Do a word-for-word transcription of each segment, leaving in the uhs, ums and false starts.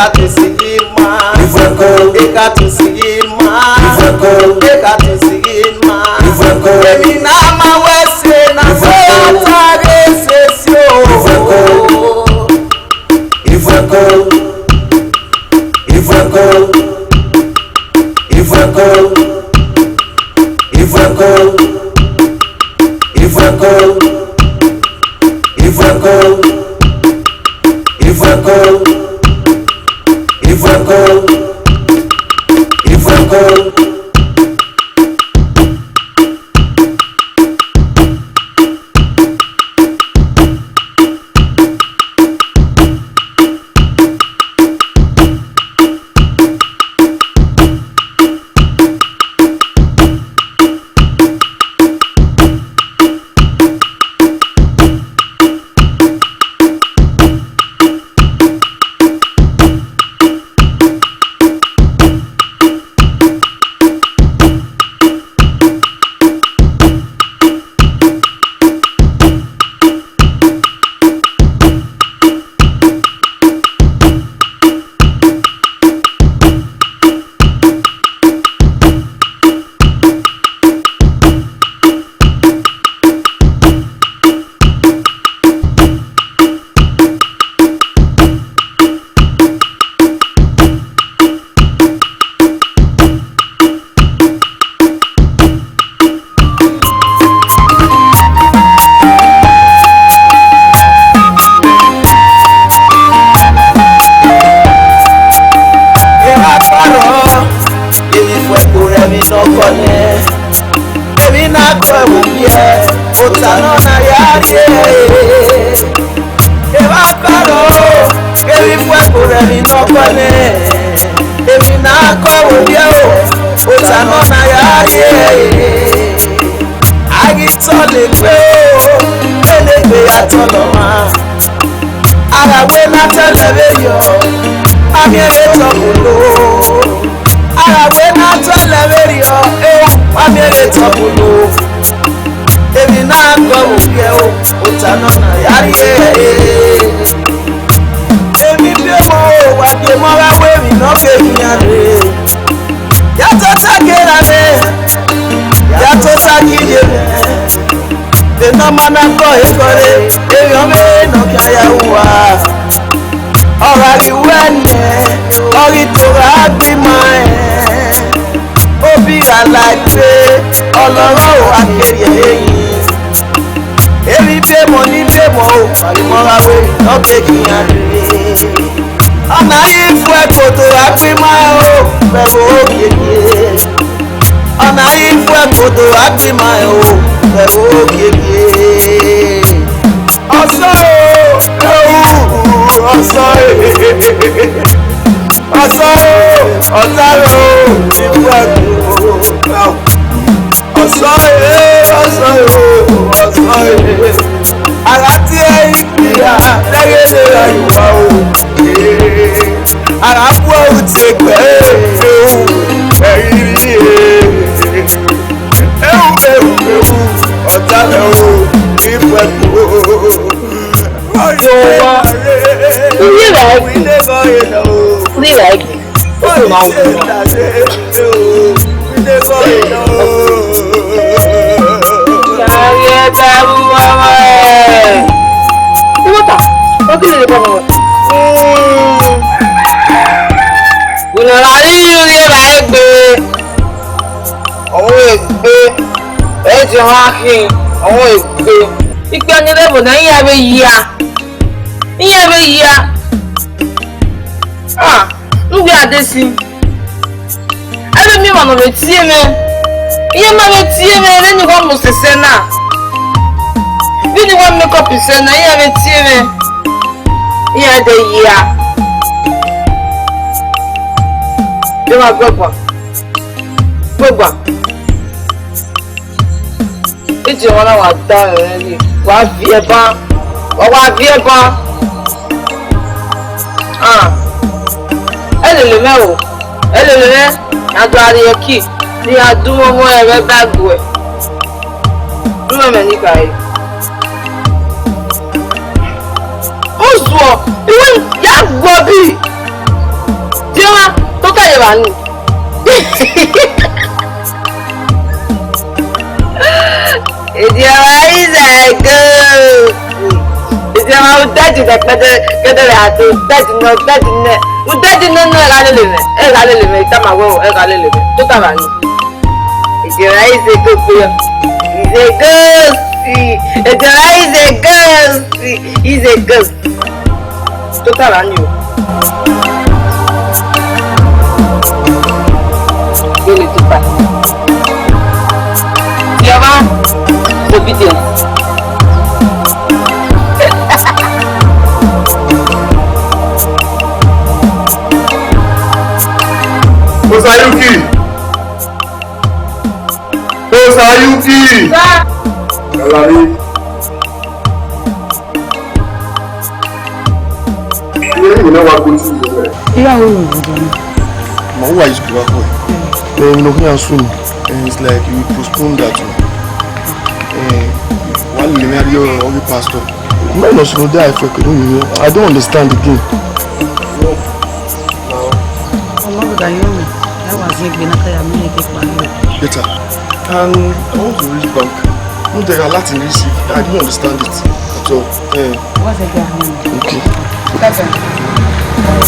Eka to si ima. Ifuẹko. Eka to si ima. Ifuẹko. Eka to si ima. Ifuẹko. Emwi ne a ma wẹ ẹse na so a ta ghe sesi o. Ifuẹko. Ifuẹko. Ifuẹko. Ifuẹko. Ifuẹko. Ifuẹko. Ifuẹko. Ifuẹko. Ifuẹko. Ifuẹko. Evba kpọrọ, emwi ifuẹko rẹ emwi ne ọ kọ nẹ, emwi ne a kọ ẹvbo biẹ, ota nọ na ya rrie. Evba kpọrọ, emwi ifuẹko rẹ emwi ne ọ kọ nẹ, emwi ne a kọ ẹvbo biẹ o, ota nọ na ya rrie. A ghi tọlegbe o, elegbe ya tọlọ ọmwa. A gha wẹ ne a tẹlẹ vberriọ, a miẹn vbe tọ koko. A gha wẹ ne a tẹlẹ vberriọ, eu, a miẹn vbe tọ koko. Emwi ne a gọ vbe owiẹ o, ota nọ na ya rrie. Emwi biemọ o, wa biemọ gha wẹ emwi ne ọ ke khian rre. Ya tota ke ra mwẹ, ya tota ke rhie mwẹ. Vbene ọ ma na kọ ekọ rre, emwi ọmwa ne ọ khian ya ru uwa. Ọ gha ghi wẹ nẹ, ọ ghi to gha gbe ima rẹn. Obi gha la egbe, ọlọghọ o, a ke rhie ẹre yin. Emwi biemọ ni biemọ o, wa ghi mọ gha wẹ emwi ne ọ ke khian rre. Ọ na ghi fu ẹko do gha gbe ima o, vbe ẹvbo ogievie. Ọ na ghi fu ẹko do gha gbe ima o, vbe ẹvbo ogievie. Ọsẹ o, ehu, ọsẹ o, ọsẹ o, ọta rẹ o, ifu ẹko. Ọsẹ o, ọsẹ o, ọsẹ o. A gha tie ẹre, iya, lẹghe ne erha ye uwa o. A gha bu ẹre tie egbe, ehu, ẹrinmwi, ehu, ehu, ehu, ọta rẹ o, ifu ẹko. Yo wa, u ye vbe a? U ye vbe a? Otu ma wu. Gha rhie ẹdẹ ru ọmwa ẹre. Iwota, ọ ghi rhie ẹdẹ ru ọmwa ẹre. Wẹ ne ọ gha rhie iyẹn rhie evba egbe. Ọmwa egbe, ẹ jẹ ọmwa khin, ọmwa egbe. Ikpia ni rre vbo na, iran vbe yia. Iran vbe yia. Ah, n wia Adesi. Ẹvbo emwi emwa ne ọ vbe tie mwẹ, iran ma vbe tie mwẹ vbene I wa mu sẹ sẹ na. Vbene I wa make up sẹ na, iran vbe tie mwẹ. Iran dẹ yia. De wa gbọgba. Gbọgba. Ije wan na wa da ẹre rre, wa viẹ ban, wa wa viẹ ban. Ah, ẹ lele mwẹ o, ẹ lele mwẹ, a do rrie ẹki, ne a dunmwu ọmọ ẹre vbe ẹguẹ. Dunmwu ẹmwẹ ni kare. Musuọ, iwe ya gbọbi. Daddy nẹ kpẹdẹ, kpẹdẹ vbe a do, daddy nẹ, daddy nẹ. U daddy nẹ nọ, ẹ gha lele mwẹ, ẹ gha lele mwẹ, I tama wẹ o, ẹ gha lele mwẹ. Tota vbe a ni? Ejọra is a ghost. Is a ghost. Ejọra is a ghost. Is a ghost. Tota vbe a ni o. Vbene tota. Tiọba, obedient. Osayuki. Osayuki. Sir. Kalari. Iye mi na wa go to you. Iyawo rẹ ọdọ na. Ma uwa yi school wa kọ. Eh, no, he asked me. And it's like you postpone that one. Eh, one million, your pastor. Man, no, so that if I could do, I don't understand again. Ọmọ gbẹdẹ yọ mi, ẹ wa zẹ egbe na ka ya mu ne ke kpa yọ. Better. And I want to reach bank. No, there are a lot in receive. I don't understand it at all. Eh. What's the guy? Okay. Better.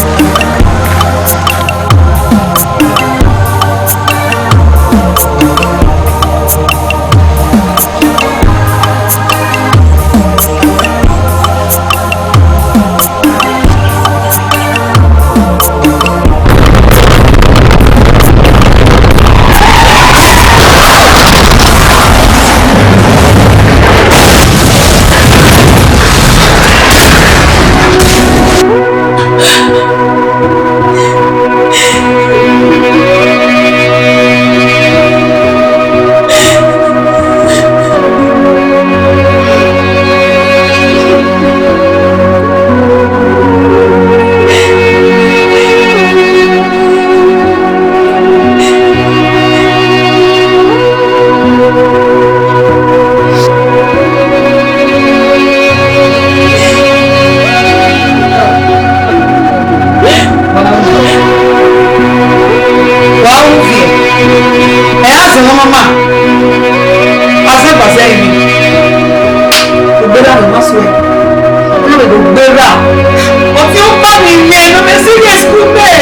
Wa ru viẹ, ẹ a zẹ mwa mama, a zẹ gba zẹ rinmwian. Ogberra ne ọ ma suẹn, ọ na vbe do gberra. Ọtiọnpa ni mẹ ne ọ vbe serious ku mẹ.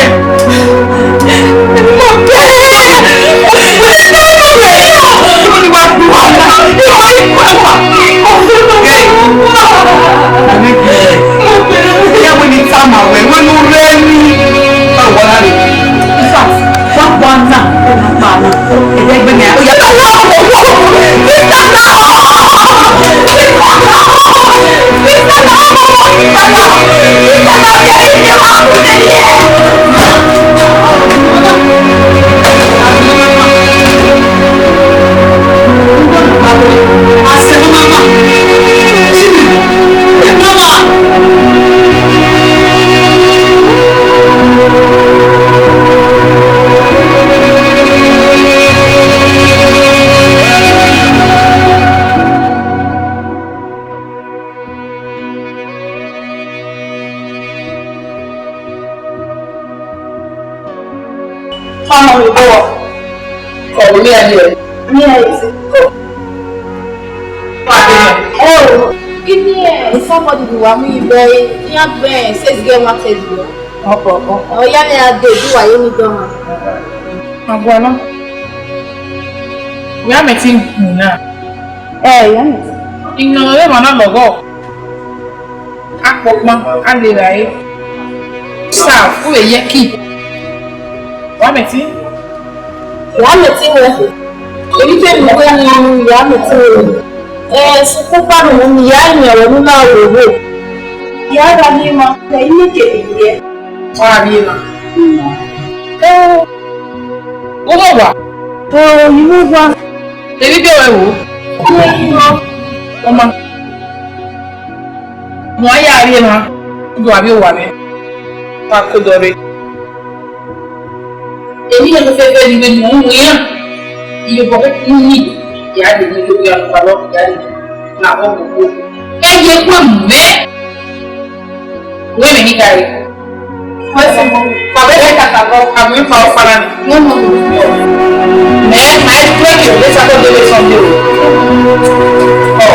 Ọmọ mi bọ. Kọ mi a ye. Mi a ye ti kọ. Pàdé. Ẹ o, kí ni ẹ, somebody ni wàá mú ibẹ̀, iyan bẹ́ẹ̀, six girl wanted lọ. Ọkọ, ọkọ. Ọ̀ya ni a dé, bí wàá yé mi dán wa. Àgọ́ náà. Wíwá mi ti ń gùn náà. Ẹ, ìyá mi. Ìyàn lè wà náà lọ́gọ́. Akpọkpan, a lè ra e. Sa, u vbe ye ki. Wa mẹ ti? Wa mẹ ti wẹ. Èyí tẹ mi wẹ ni ìyá mi ti wẹ. Ẹ, sukun pa mi ni ìyá mi ọ̀rọ̀ mi máa wò wò. Ìyá ra mi ma, ẹ, ilé kejì yẹ. Ọ ra mi ma. Ẹ, wọ́n mọ̀ wá. Ẹ, ìwọ wá. Èmi bí ọ̀rẹ́ wò. Ọmọ. Mọ ya rri na, do avbe owa mwẹ, wa ko dọ rre. Emwi ne ọ fẹfẹ ni vbe mu iran, iyobọ ni ya de ni do ya kpa lọ ya de na wọ gbogbo. Ẹ ye ku emu mwẹ. Wẹ vbe ni gari. Wẹ sẹ mo. Ka vbe ka ka bọ. Ka vbe pa ọkpa na. No, no, no, no. Mẹ, ma i tuẹ ke vbe Saturday vbe Sunday o. Ọ.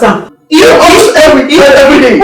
understand. You almost every, every day.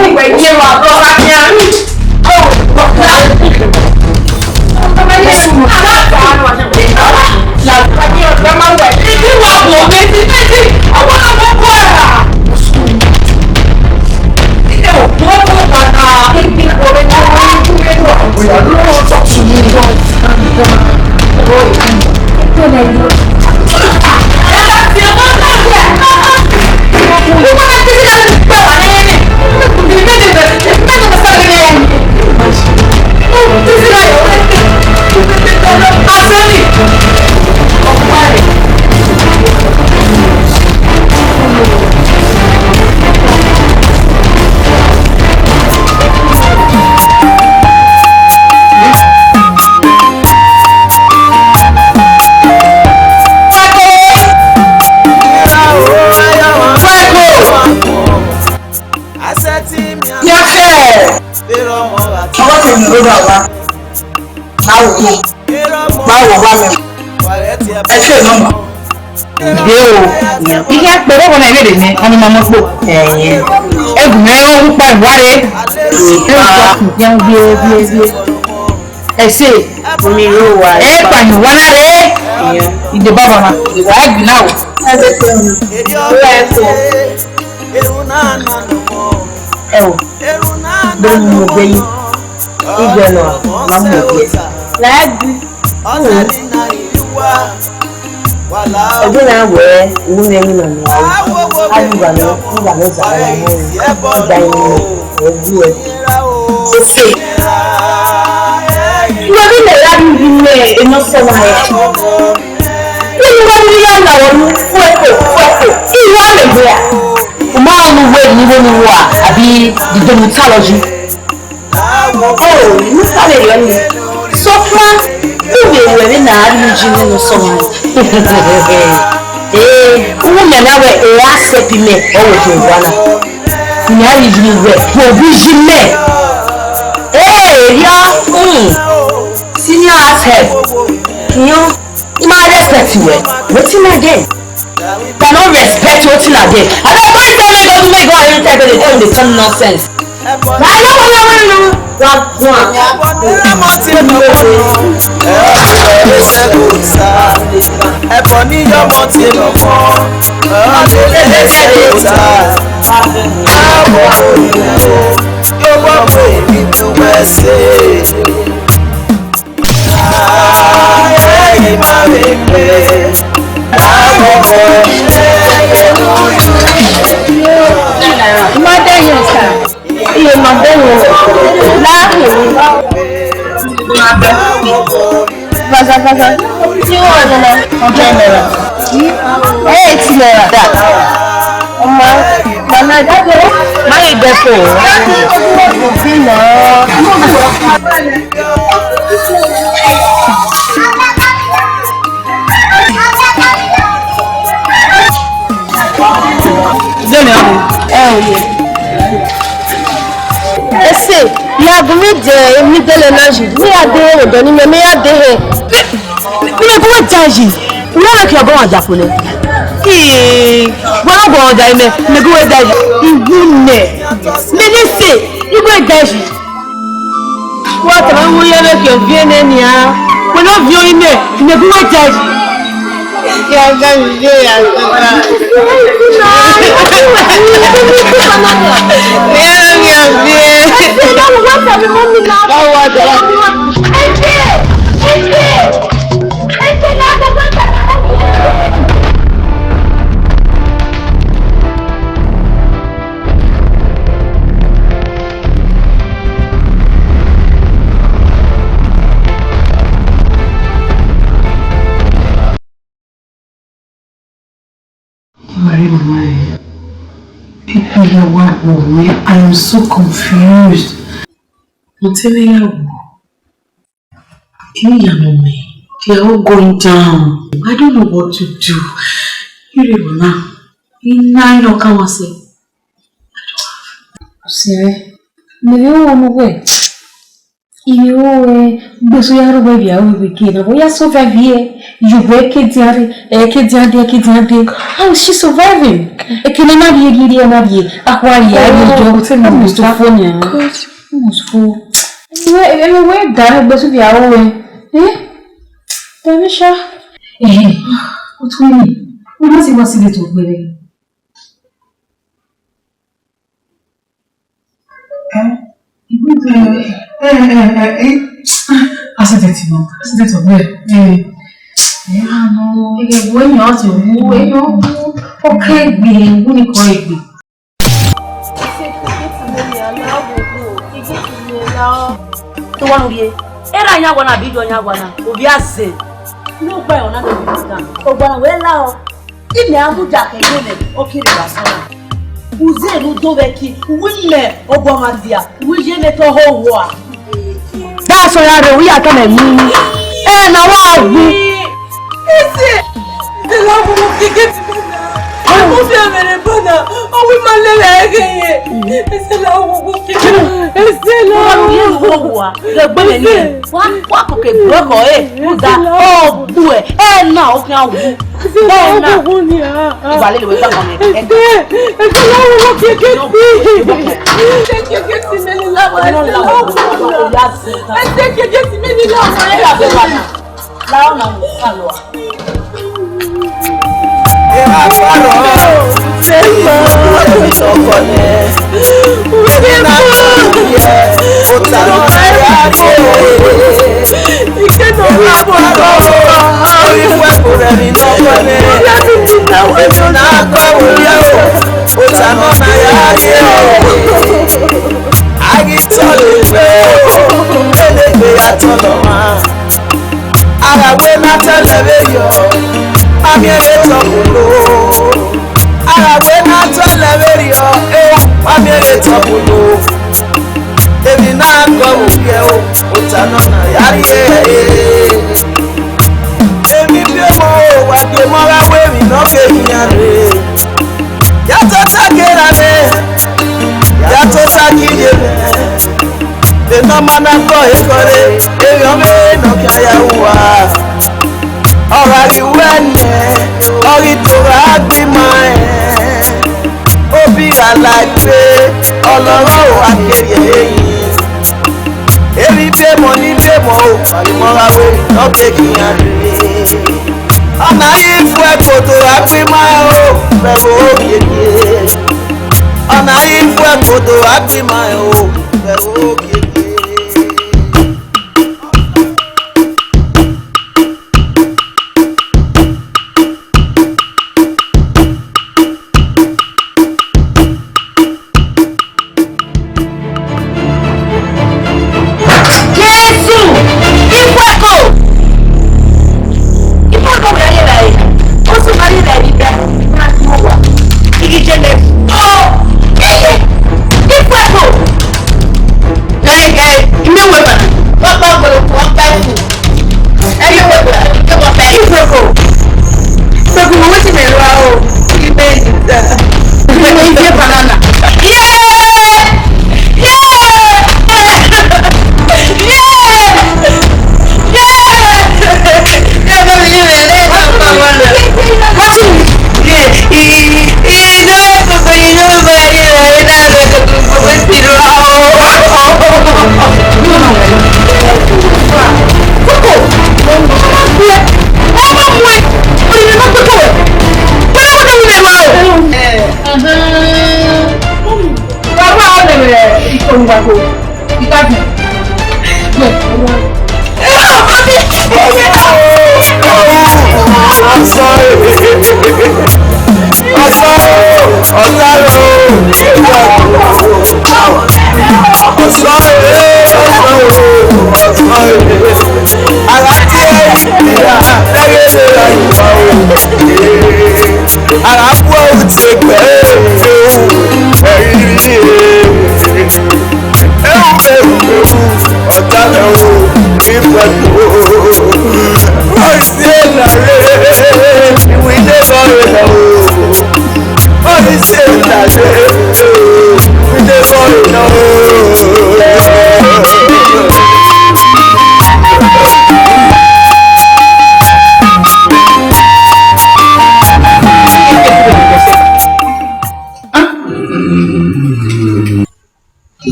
Ọgọtẹ ne Jihova ọba, ma wo khin, ma wo ọba mwẹ. Ẹ te nọ ma. Ide o, ihe akpẹrẹ ọghọ na vbe rre nẹ, ọmọ ma mọ kpo. Ẹgumẹ ukpa vare. Ẹgumẹ vie, vie, vie. Ẹse. Omi ro wa. Ẹ kpa ni wa na re. Ide baba ma. Wa bi na o. Ẹse te mi. Wa ko. Ẹ o. Do mu gbe yi. Igbe nọ, ma mu gbe. La bi. Ọdún náà wẹ̀ wú ní ẹni nà ní ayé. Ayé ìgbà náà, ìgbà náà zàrà ní ẹni. Ìgbà yìí ni ẹ wú ẹ. Sese. Ìwọ bí lè rà mí bí mẹ ẹnọ sọmọ ẹ. Nínú wọn ní yá nà wọn ní fún ẹkọ, fún ẹkọ. Ìwọ lè gbé à. Mo máa ń wé ní wọ́n ní wọ́n àbí the dermatology. Oh, you can't hear me. So far, who will we na army gym in the summer? Eh, who na na we a sepi me or we do wana? Ni army gym we, we gym me. Eh, yeah, hmm. Senior as hell. You know, I respect you well. Wetin I dey? Dem no respect wetin I dey. I dey find tell me go make go and tell me dey tell me dey tell me nonsense. Na I no wan wan no. Wa wan. Ẹ̀fọ́ ní yọmọ tí mo fọ́, ọ̀lẹ́lẹ́lẹ́sẹ̀ ló ta. Àwọn òyìnbó yóò wọ́n pé ibi tó wẹ̀ sí. Mother, yes, sir. Iye mother, yes. Laughing. Vaza, vaza. Tí wọ́n ní lọ. Hundred naira. Eight naira. Ọmọ, mama, má lè gbẹ fún o. Òbí náà. Zẹmẹ ọmọ. Ẹ o ye. Ese, ya gu mi de emwi dele na yi. Mi ya de he odọ ni mẹ, mi ya de he. Mi na gu wẹ da yi. Wẹ na khian ọgọ mwa ya fo nẹ. Ee, wẹ na gu wẹ da yi mẹ, mi gu wẹ da yi. Iwu nẹ. Mẹ ne se, iwu wẹ da yi. Wa tama mu ye vbe khian viẹ nẹ nian. Wẹ ne ọ viọ imẹ, imẹ gu wẹ da yi. Ya ga mi ye ya ga. Ya ga mi ye. Wa wa da. Mari mama, ibi ya wa wo me, I am so confused. Mo te vbe ya wo. Iye ya nọ mẹ, they are all going down. I don't know what to do. Irẹn ọna, I na yọ ka wa sẹ. Sẹ, mẹ vbe ru ọmọ wẹ. Iro, eh, gbeso ya rhọkpa ivbi aro vbe gie na, but ya survive here. You were kedian re, eh, kedian de, kedian de. How is she surviving? Ekene na rhie, rhie, rhie, na rhie. Akhuaria, oh, rhie, yo. Tell me, I must fall, yeah. God. I must fall. Anyway, anyway, da gbeso ivbi aro we. Eh? Tell me, sha. Eh, what do you mean? We must see what see the talk, baby. Eh? Ibu de, eh, eh, eh, eh, accident nọ, accident of there. Eh, eh, ah, no. Ege bu enyo ọtẹ wu, enyo wu. Oke gbe, wu ni ko egbe. Tó wá lórí ẹ, ẹ ra yan wana bí yọ yan wana, òbí àzẹ. Ló gba ẹ̀ ọ̀nà lórí ìtàn, ọ̀gbọ̀n àwọn ẹ̀ la ọ. Ime a mudia kẹ ye mẹ, ọ kere vbe asọn na. Uze ne u do vbe ẹki, uwu imẹ ọguọmwadia, uwu iye mẹ te ọhọ owa. That's why I don't, we are coming. Eh, na wa wu. Ese, ese la wo keke ti mẹ na. Mo fi amẹrẹ bọ na, ọ wi ma lele ẹghe ye. Ese la wo keke. Ese la wo. Wa, wa ko ke bu ọkọ e, u da, ọ bu ẹ, ẹ na, ọ khian wu. Ẹ na. Ìwà lélẹ̀ wẹ̀ gbàgbọ́ mi. Ẹ na. Ẹ na. Ẹ na. Ẹ na. Ẹ na. Ẹ na. Ẹ na. Ẹ na. Agha wẹ ne a tọlẹ vberriọ, a miẹn vbe tọ khulo. Agha wẹ ne a tọlẹ vberriọ, eh, a miẹn vbe tọ khulo. Emwi na kọ vbe okhiẹ o, ota nọ na ya rrie. Emwi biemọ o, wa biemọ gha wẹ emwi ne ọ ke khian rre. Ya tota ke ra nẹ, ya tota ke rhie mwẹ. Vbe ne ọ ma na kọ ekhọe rre, erriọ mwẹ ne ọ khian ya ru uwa. Ọ gha ghi wẹ nẹ, ọ ghi to gha gbe ima rẹn. Obi gha la egbe, ọlọghọ o, a ke rhie ẹre yi. Emwi biemọ ni biemọ o, wa ghi mọ gha wẹ emwi ne ọ ke khian rre. Ọna ghi fu ẹkoto gha gbe ima rẹn o, vbe ẹvbo ogiege. Ọna ghi fu ẹkoto gha gbe ima rẹn o, vbe ẹvbo ogiege. Jesu! Ifuẹko! Ifuẹko wẹ rre vbe ẹre. Osu ma rre vbe ẹre. Igi jele. Oh! Ifuẹko! Hey! Wa ko, ita bi. Ye, ọmọ. Ara khuẹ uti egbe, ẹriri. Ewu, ewu, ewu, ọta lẹ o, ifẹ kpo. Ọrisi ẹna rre, iwinna ẹghẹ rre o. Ọrisi ẹna rre, iwinna ẹghẹ rre o.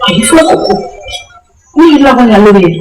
Èyí fún ọkọ̀ọ̀kọ̀, wọ́n yìí lágbára lórí ẹ̀.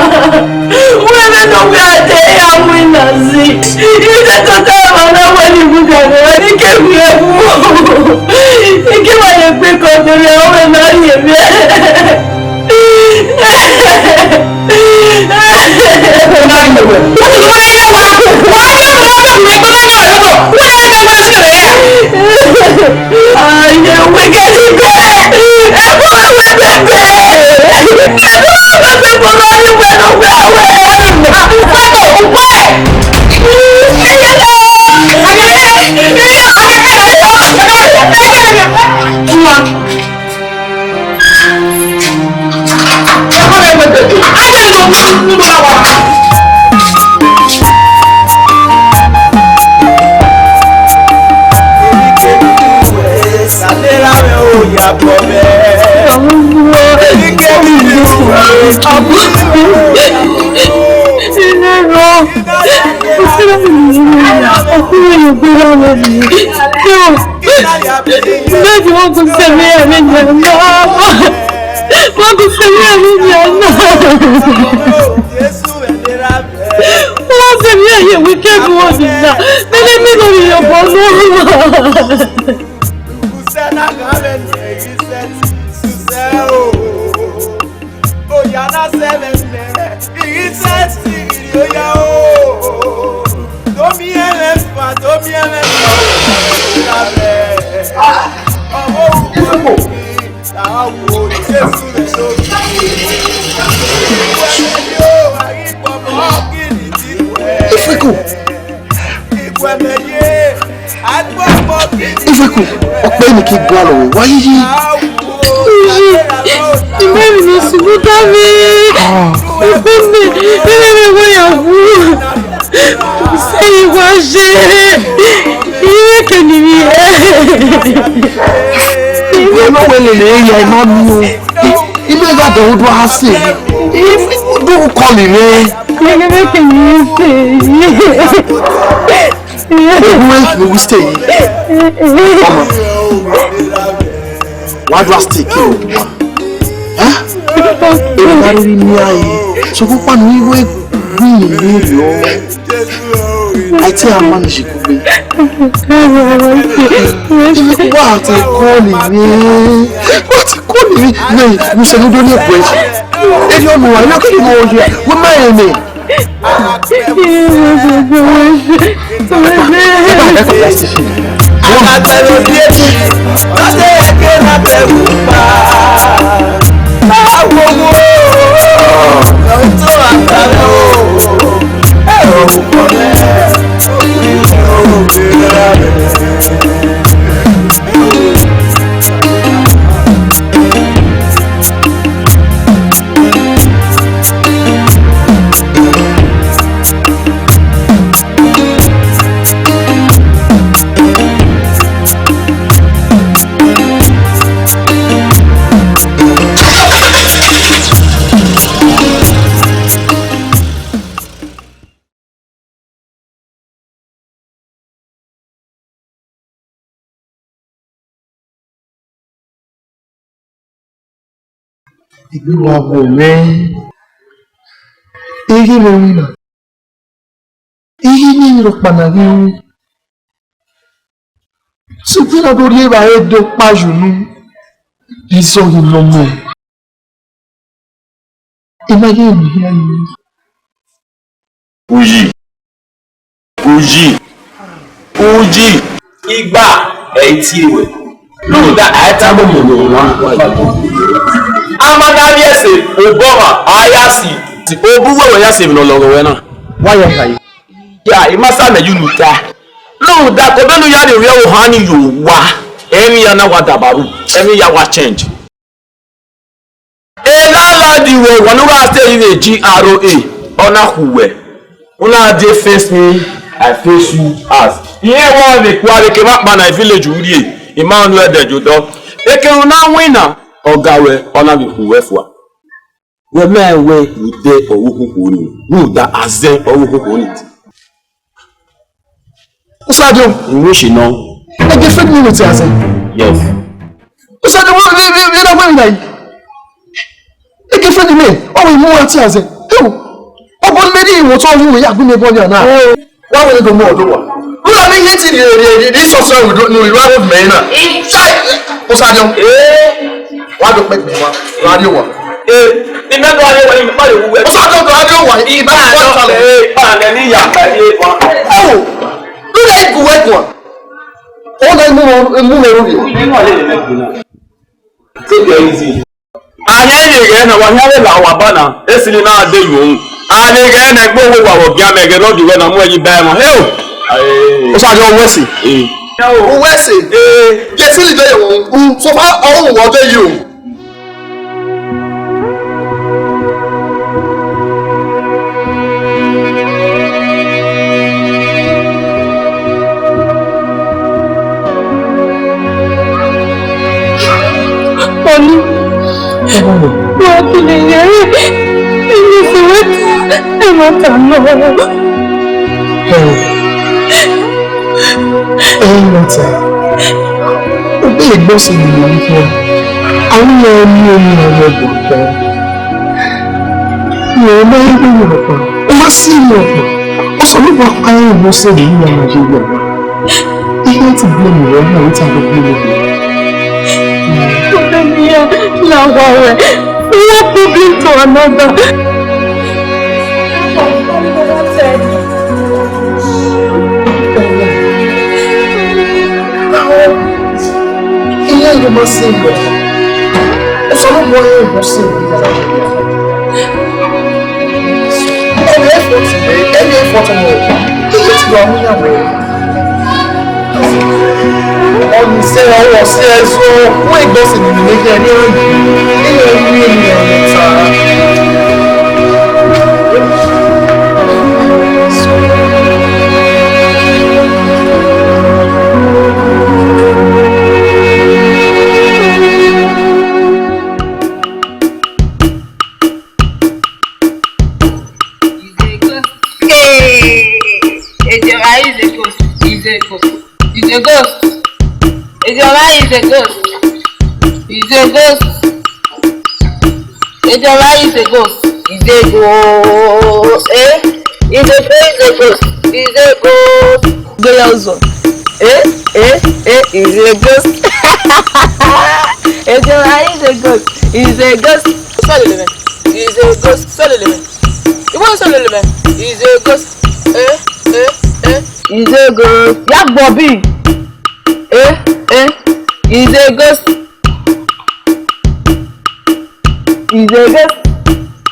Wẹ vbe ne ọ wẹ a de ya winna zẹ, ite tota emwa na wẹ ne iwu gha gha ne ke wẹ wu. Ike wa ye gbe kọdere ọvbe na rhie mwẹ. Daddy, wọ́n kò sẹ́mi ẹ̀mí ni ọ̀nà. Wọ́n kò sẹ́mi ẹ̀mí ni ọ̀nà. Wọ́n sẹ́mi ẹ̀yẹ wíkẹ́ndì wọn nìyà. Nínú mi lórí ọ̀pọ̀ ọlọ́run. Oya na sẹmẹ mẹ, iri sẹsi iri oya o. Domi ẹmwẹ fa, domi ẹmwẹ fa o. Ọmọ òkú ta wo Jesu rẹ lórí. Ìwé ni o, àyíkpọ̀mọ́ kí ni ti wẹ̀. Ifeku. Ifeku, ọkpẹ ni ke gua lọ wẹ wa yiyi. Imeri ni sunu da mi. Ẹgbẹmẹ, ẹgbẹmẹ wẹ ya wu. Sẹ wa ye. Iye kẹ ni mi. Iye no wẹ lele ya ima mi o. Ime gha dẹ udu a se. Do call ime. Ẹgbẹmẹ kẹ ni mi se. Ogun ẹ kì í wí stay yìí. Ọmọ. Wàá dúró stay kí o wà. Ẹ́? Èmi bá rí ní ààyè. Sọ fún pàánù ìwé gbìyìn ní ìlú. Àìtí àmà ní ṣe kúgbé. Wà á ti kọ́ nìyẹn. Wà á ti kọ́ nìyẹn. Ní ìṣẹ́jú lórí ẹ̀kọ́ ẹ̀. Ẹni ọmọ wa, ẹni ọkọ̀ ìmọ̀ ọ̀yẹ́. Wọ́n máa ń rìn. Egbe wa vọ mwẹ, I ghi mwẹ winna, I ghi miẹn emwi rhọkpa ne a ghi ru. Sokpan na do rhie evbare do kpa ye unu, Iso ghi nọ mẹ. I ma ye emwi hia yi. Uyi. Uyi. Uyi. Igba ẹ i tie wẹ. Rhunmwuda a i tama ọmọ ne ọ wan. A ma na rhie ẹse, obọ ọmwa, a ya si. Obọ uwẹ wẹ ya se emwi ne ọ lọghọ wẹ na. Wa ya kha yi. Ya, I ma sa mẹ ye unu ta. Rhunmwuda, ke obọ ne u ya rhie ovbi ẹvbo ohan ni ye owa, emwi ya na wa dabaru, emwi ya wa change. Landlord wẹ, wa ne u gha stay vbe G R A, ọ na khu wẹ. U na dee face me, I face you as. Irẹn wa vbe kua vbe kevbe akpa na village u rrie, I ma nu ẹdẹ ye odọ. Ekẹn u na winna, ọga ruẹ, ọ na vbe khu wẹ fua. Wẹ ma rẹn wẹ rhunmwuda ọghe okhokho ni, rhunmwuda azẹn ọghe okhokho ni. Usadiọn. Iwẹ shi nọ. Ẹgẹ fẹdi ne te azẹn. Yes. Usadiọn, vbe, vbe, vbe, vbe na wẹ na yi. Ẹgẹ fẹdi ne, ọ wẹ mu wa te azẹn. Ewo. Ọ bọ mẹ ni iwọ tọ yu ya gu ne bọ ni ana. Wa wẹ do mu ọdọ wa. Ru la mi ye ti ri, ri, ri, ri sọsọ ru do, nu ru aro mẹ na. Sai, Usadiọn. Eh. Wa do kpẹ gbe wa. Wa ri wa. Eh, I mẹ do ri wa, I ma ye wu wẹ. Usadiọn do ri wa. I ma do, eh, I ma nẹ ni ya, I ma ye wa. Ewo. Ru la igu wẹ guan. Ọ na mu, mu mẹ ru ye. Take it easy. Ahian vbe ghẹ na, wa hian vbe la wa ba na, esili na de yo. A vbe ghẹ na, egbe owo wa vbe ọgian mẹ, ẹghẹ ne ọ gie wẹ na, mu ẹre yi ba ẹmwẹ. Heo! Usadiọn, uwẹ ẹse. Eh. Uwẹ ẹse. Eh. Ye esili de yo, u so far ọ ru wẹ de yo. Ọni, wa kele yẹrẹ, ẹni fẹrẹ ta, ẹ ma ta nọ. Ẹ, ẹ ma ta. Ugbẹn egbe ọse ne ima khian, a ru iran miẹn emwi ne ọ rre ẹbọ otọ. Rẹn ma rẹn vbene ọ kpa, ọ ma si emwi ọkpa, Osanobua kpa rẹn vbe ọse vbe ira Nigeria na. Iran te blame rẹ, ọ ma rẹn te blame rẹ. Problem here na wa wẹ, from one problem to another. Iran yo ma sẹ lọ. Osanobua rẹn vbe ọse vbe ira. Ẹmwẹ effort, ẹmwẹ effort ọmọ, iye ti wa mu yan wẹ. Ọni sẹ ọwọ si ẹzọ, wẹ egbe ọse ne imẹ khian ne iran yi, iran ru emwi ne ta. Is a ghost. Hey! Ejọba is a ghost. Is a ghost. Is a ghost. Ejọba is a ghost. Is a ghost. Ejọba is a ghost. Is a ghost. Eh? Is a ghost. Is a ghost. Is a ghost. Gbẹyẹ ozọ. Eh? Eh? Eh? Is a ghost. Ejọba is a ghost. Is a ghost. Sọlẹ lẹ mẹ. Is a ghost. Sọlẹ lẹ mẹ. Ìwọ sọlẹ lẹ mẹ. Is a ghost. Eh? Eh? Eh? Is a ghost. Ya gbọ bi. Eh? Eh? Is a ghost. Is a ghost.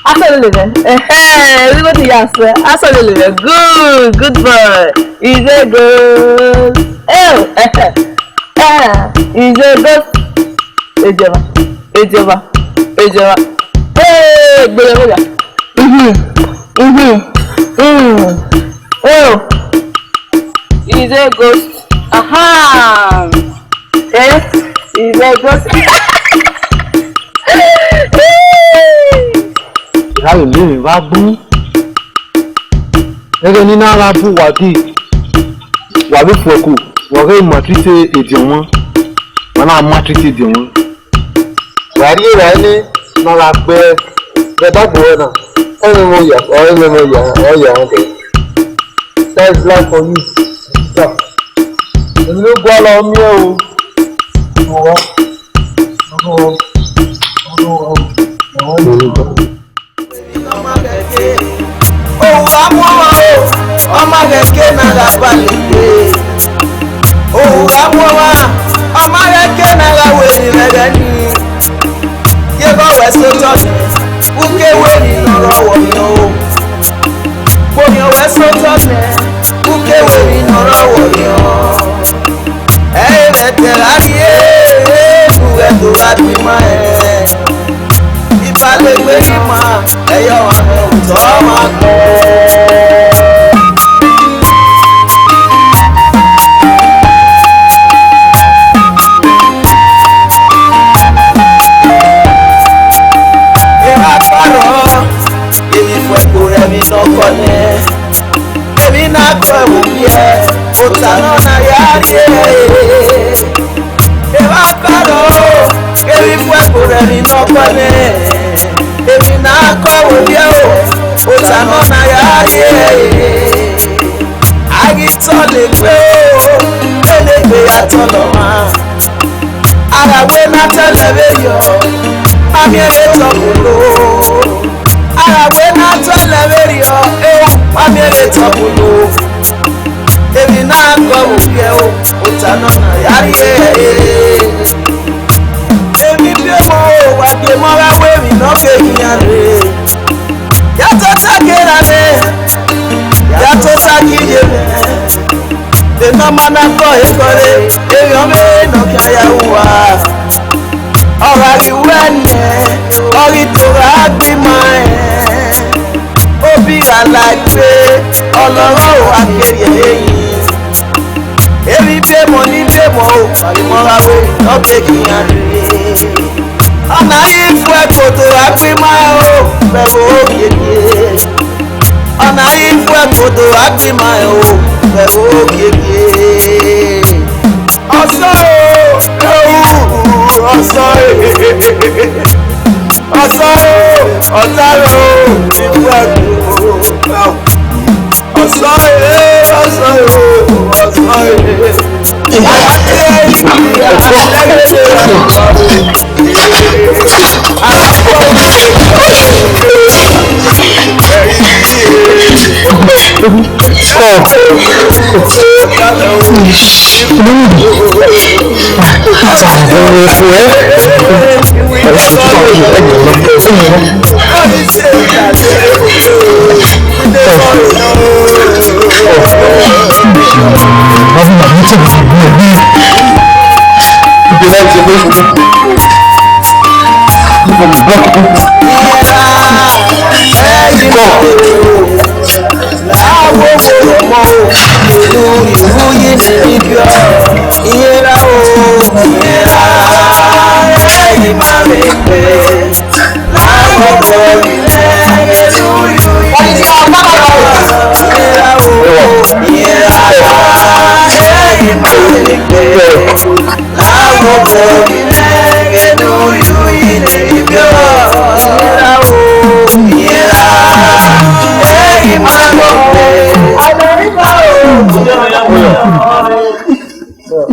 Asolele mẹ. Ẹhẹn, everybody ya sẹ. Asolele mẹ. Good, good boy. Is a ghost. Eh, eh, eh. Is a ghost. Ejọba, ejọba, ejọba. Hey, gbẹdẹ, gbẹdẹ. Mhm, mhm, mm. Oh, is a ghost. Aha. Eh, is a ghost. Ìhà rẹ lè rìn wá gbọ́n. Ẹgẹ ne I na gha bu uwa ghe, wa vbe fo ẹko, wa ghẹ maltreat ediọn wan, wa na maltreat ediọn wan. Wa rhie ra nẹ, Ne a gha gbe ẹre, vbe ẹdẹ gbe ruẹ na, ẹmwẹ mwẹ ọ ya, ọ ẹmwẹ mwẹ ọ ya, ọ ya rẹn dẹ. That is life for you, sister. Emwi ne u gualọ, ọ miẹn o. Owa, owa, owa, owa, owa. Ohu gha mu ọmwa o, ọ ma ghẹ ke ne a gha ba lele. Ohu gha mu ọmwa, ọ ma ghẹ ke ne a gha wẹ emwi vbe ẹghẹ nii. Yevbe ọ wẹ sẹ otọ nẹ, u ke wẹ emwi ne ọ rre ọvbokhan o. Kpọnmwẹ ọ wẹ sẹ otọ nẹ, u ke wẹ emwi ne ọ rre ọvbokhan. Ẹ i re ẹdẹ gha rrie, ne u ghẹ do gha gbe ima rẹn. Ibalegbe ghi ma, ẹ i re ọmwa mwẹ otọ ọmwa kpẹẹ. Erha kparọ, emwi fo ẹko rẹ emwi ne ọ kọ nẹ. Emwi na kọ ẹvbo biẹ, ota nọ na ya rrie. Evba kọrọ, emwi fo ẹko rẹ emwi ne ọ kọ nẹ. Emwi na kọ ẹvbo biẹ o, ota nọ na ya rrie. A ghi tọlọ egbe o, enegbe ya tọlọ ọmwa. A gha wẹ ne a tọlọ vberriọ, a miẹn vbe tọkolo. A gha wẹ ne a tọlọ vberriọ, e, a miẹn vbe tọkolo. Emwi na kọ ẹvbo biẹ o, ota nọ na ya rrie. Emwi biẹ o, wa biẹ emọ gha wẹ emwi ne ọ ke khian rre. Ya tota ke ra nẹ, ya tota ke ye mwẹ. Emọ ma na kọ ekhọe re, emwi ọmọ ne ọ khian ya ru uwa. Ọ gha ghi wẹ nẹ, ọ ghi to gha gbe ima rẹn. Obi gha la egbe, ọlọghọ wa kevbe ẹre yi. Emwi biẹ emọ ni biẹ emọ o, wa ghi mọ gha wẹ, ọ ke khian rre. Ọna ghi fu ẹko do gha gbe ima o, vbe ẹvbo ogiedie. Ọna ghi fu ẹko do gha gbe ima o, vbe ẹvbo ogiedie. Ọsọ o, ewu, ọsọ e. Ọsọ o, ọta o, iwu ẹko. Ọsọ e, ọsọ e, ọsọ e.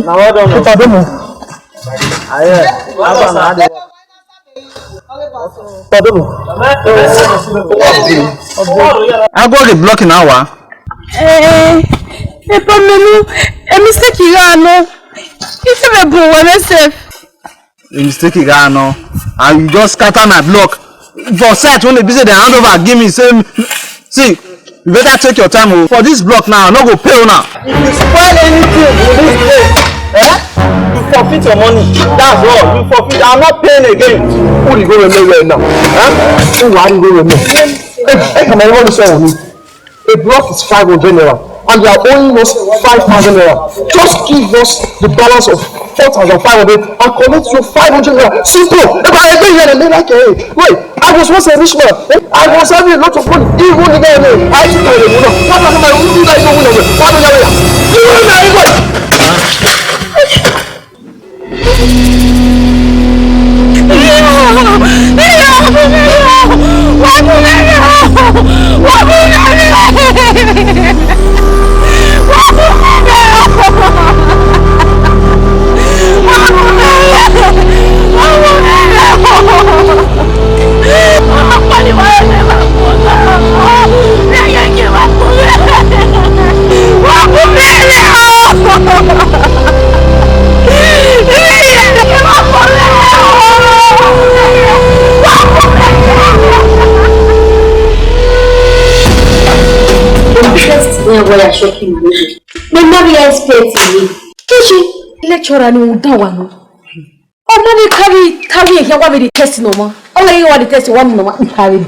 Na well done. Papa Domo. Aye, Abba na dey. Papa Domo. How go the blocking hour? Eh, eh, problem, a mistake you are no. If you be born myself. A mistake you are no. And you just scatter my block. For site when they be say they hand over, give me same. See, you better take your time o. For this block now, I no go pay una. If you spoil anything in this place, eh? You forfeit your money. That's all. You forfeit. I'm not paying again. Who dey go remember here now? Huh? Who are you go remember? Hey, hey, come on, you want to sell me? A block is five hundred naira, and you are owing us five thousand naira. Just give us the balance of four thousand five hundred and collect your five hundred naira. Simple. If I ever hear the name like, hey, wait, I was once a rich man. Eh? I was having a lot of money. Even the guy name, I took my money. What happened? I won't do that. You know, what happened? You know, what? Wẹ ya shọki ma lele. Mẹ ma vbe expect yi. Kiki, lecturer ni u dan wa nọ. Ọ ma vbe carry, carry ehia wa vbe the test nọ ma. Ọ ghi wa the test wa mu nọ ma, I carry.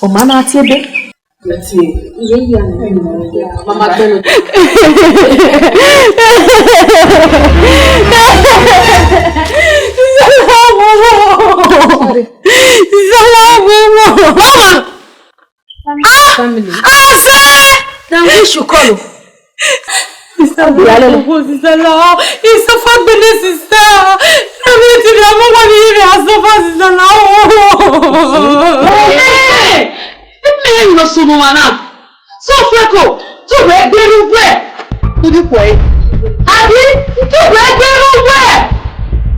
Ọ ma na tie be. Mama gbẹnu. Mama! Ah! Family. Ah, sir! Na who you call? Sister, we are not. Sister, no. It's so far, sister. Na me ti na mo wa ni ire aso fa, sister, no. Hey! Ẹ mẹ yẹn nọ sunu wa na. So fẹko, to bẹ gberu wẹ. Tudi kue. Abi, to bẹ gberu wẹ.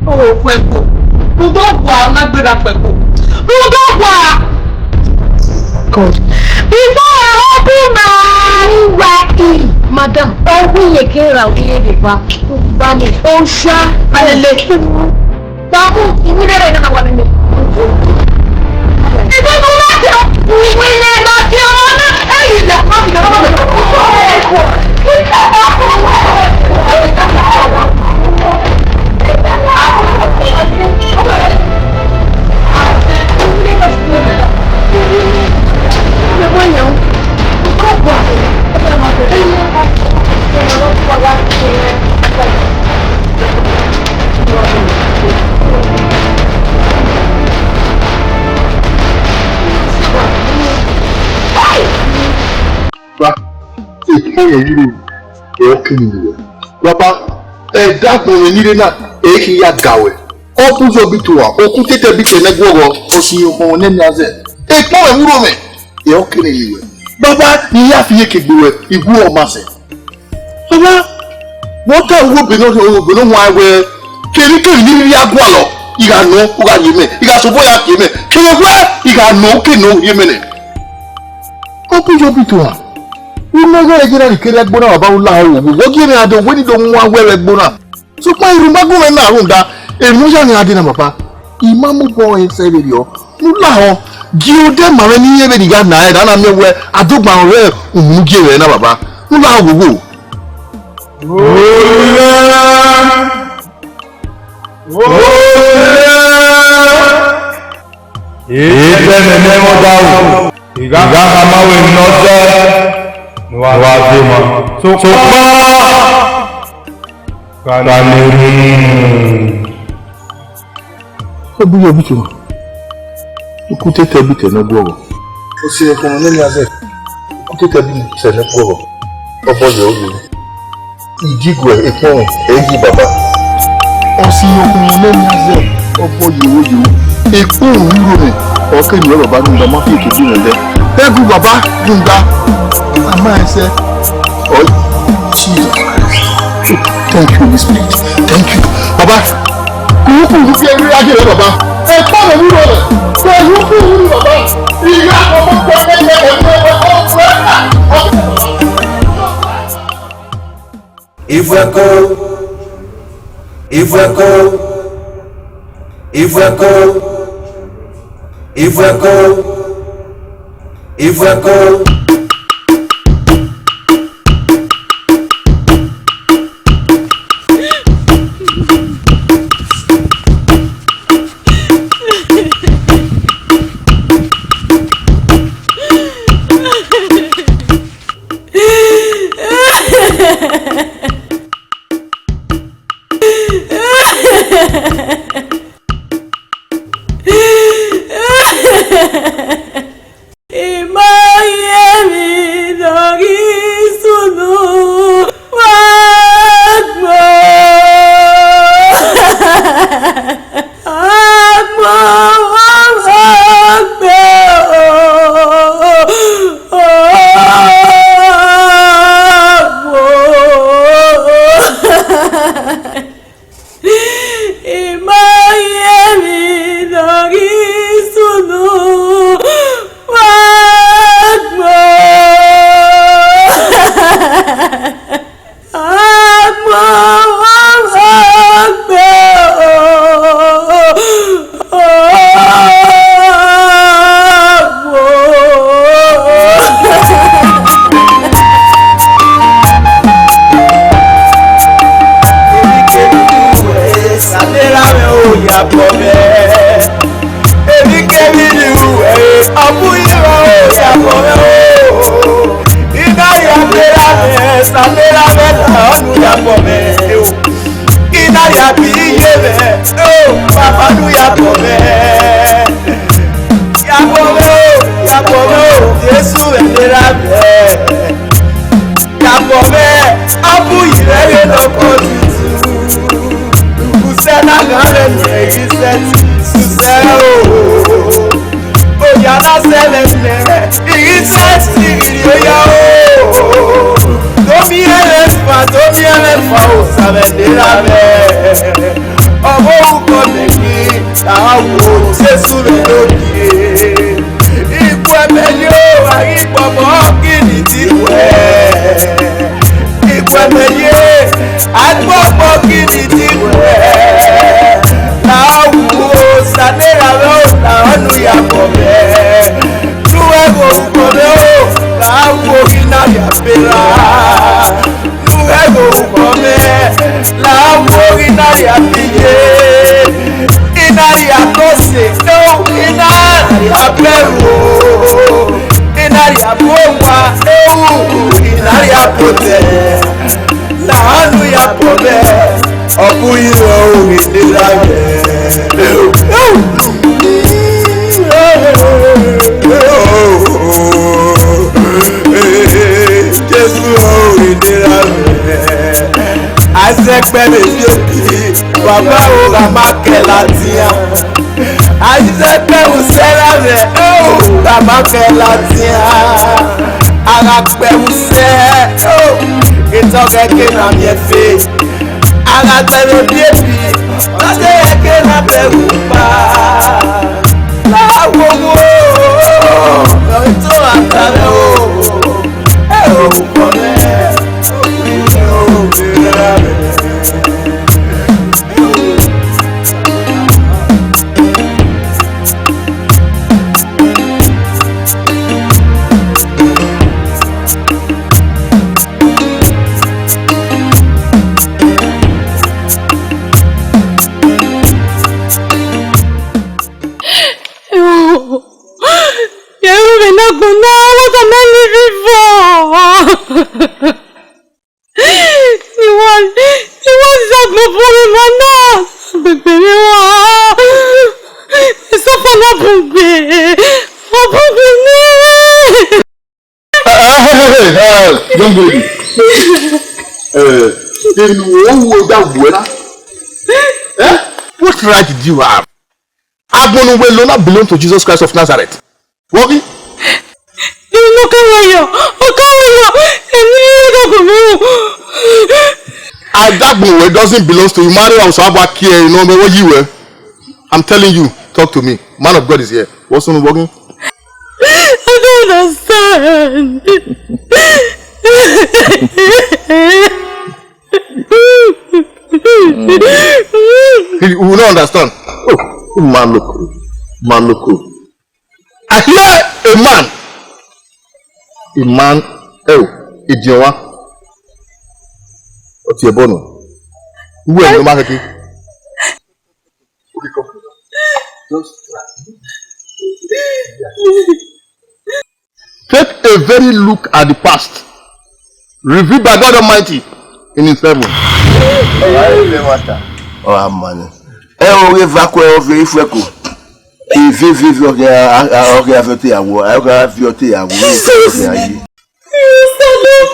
O fẹko. Mo do wa, ma gbera fẹko. Mo do wa. God. Before I open my eye, madam, ọwọ iye ke ra oye de ba. Ba ni. O sha. Alele. Ba, ekpọnmwẹ yiro, ẹ ọ kere ne wẹ. Baba, ẹdẹ agbọn mwẹ ni rre na, ẹ i khin ya ga wẹ. Ọ bu yọ bi tua, okun tete bi tẹ nẹ guọghọ, ọ si ye okpọnmwẹ nẹ mia zẹ. Ekpọnmwẹ wuro mwẹ, ẹ ọ kere ne wẹ. Baba, I ya fi iyeke gbe wẹ, I gu ọ ma sẹ. Baba, wẹ ọ ta uwu obọ ne ọ, obọ ne ọ huan wẹ, kevbe kevbe ne I rhirhi ya gualọ, I gha nọ, u gha ye mẹ, I gha sobọ ya gie mẹ, kevbe wẹ, I gha nọ, u ke nọ, u rhie mẹ nẹ. Ọ bu yọ bi tua. U nọ ghe ẹre ye na ni kere ẹgbo na, baba, u la ho, wẹ ọ gie mwẹ a do, wẹ ni do wan wẹ vbe ẹgbo na. Sokpan irun ma gu mwẹ na rhunmwuda emwi ne ọ ya mwẹ gha dee na, baba. I ma mu obọ ẹre sẹ vberriọ. Ne u lahọ, gie odẹ ma mwẹ ne I rẹn vbene I gha na rẹn, da na miẹn wẹ adogba ọre unu gie mwẹ na, baba. Ne u lahọ wowo. Olẹ! Olẹ! Etẹn ne ẹmwẹ ọdaro, I gha khama wẹ ne ọ zẹ ne uwa dee ma. Sokpan, Cameroon. Ọ bu yọ bi tuma. Ukutete bi tẹ ne ọ guọghọ. Ọ si ẹkẹn ne ọ miẹn azẹ. Ukutete bi tẹ ne ọ guọghọ. Obọ yẹ ọ yẹ. Idiguẹ ekpọnmwẹ, ẹ yi baba. Ọ si ẹkẹn ne ọ miẹn azẹ. Obọ yẹ ọ yẹ. Ekpọnmwẹ iro nẹ, ọ ke miẹn baba rhunmwuda, ma fi eke bi mwẹ dẹ. Ẹ gu baba rhunmwuda. A ma ẹsẹ. Oh, Jesus Christ. Thank you, Holy Spirit. Thank you. Baba, kùrùkùrù fi ẹgbẹ́ ajé rẹ, baba. Ẹ kọ́ mi wúrọ̀ rẹ̀. Pẹ̀lú kùrù baba. Ìyá ọmọ pẹ̀lú ẹgbẹ́ ẹgbẹ́ ẹgbẹ́ ọmọ ẹgbẹ́. Ifueko, Ifueko, Ifueko, Ifueko, Ifueko. Ima ye emwi ne ọ ghi sunu, wa gbọ. Agbọn wa Erha mwẹ, ya bọ mwẹ, ọ bu yi vbe ẹghẹ ne ọ kọ tutu. Usẹ na gha rẹ miẹn ghi sẹtin, usẹ o. Oya na sẹlẹ nẹ, I ghi sẹtin, I ghi rhie oya o. Do miẹn mwẹ fa, do miẹn mwẹ fa, Osa mwẹ ne erha mwẹ. Ọmọ orhukọ mẹ ghi, a wo Jesu vbe do gie. Ikuẹ mẹ ye o, a ghi kpọmọ kini ti wẹ. Ikuẹ mẹ ye, a kpọmọ kini ti wẹ. La wu Osa ne erha mwẹ o, la ọnu ya kọ mwẹ. Nuẹ ghe orhukọ mwẹ o, la wu oghi na ya bera. Nuẹ ghe orhukọ mwẹ, la wu oghi na ya biye. I na ya tose, no, I na ya bẹru o. I na ya bu owa, ewu, I na ya botẹ. La ọnu ya bọ mwẹ, ọ bu yi rọ oghe ne erha mwẹ. Jesu oghe ne erha mwẹ. Aizẹkpẹ vbe Baba o, gha ma kẹ ladian. Aizẹkpẹ vbe usẹ erha mwẹ, o, gha ma kẹ ladian. A gha kpẹ vbe usẹ, o, etọ ghẹ ke na miẹn fe. A gha tẹn vbe ebiebi, ọ te ghẹ ke na bẹghe ukpa. La wowo, ọ i to a ta mwẹ o. Yẹrẹ vbe ne agbọn na, what am I living for? Ni wa, ni wa za agbọn bun mwẹ ma na, agbegbe mwẹ wa. Esofa na bun gbe, ọ bun gbe nẹ. Ah, hey, hey, hey, hey, young lady. Eh, enu wo wo da wẹ na? Eh? What right did you have? Agbọn ne uwẹ lo na belong to Jesus Christ of Nazareth. Wọghi? Inu ka wa yọ, ọ ka wa yọ, emi ye dogo mu. Adagbọn wẹ doesn't belong to you. Marry am, so aba kie, you know, me what you were. I'm telling you, talk to me. Man of God is here. What's on, Wọghi? I don't understand. You will not understand. Oh, man, look, man, look. I hear a man, a man, oh, a Jehovah. What's your bono? Who are you, man? Just try. Take a very look at the past, revealed by God Almighty in His heaven. Ọ gha rre vbe ẹmwata, ọ gha ma nẹ. Ẹ o ghe va kuẹ ọvie Ifuẹko. Ivie, ivie, ivie, ọ ghi a, a, ọ ghi a viọ te ya wọ, ọ ghi a viọ te ya wọ, ọ ghi a ye. Praise the Lord,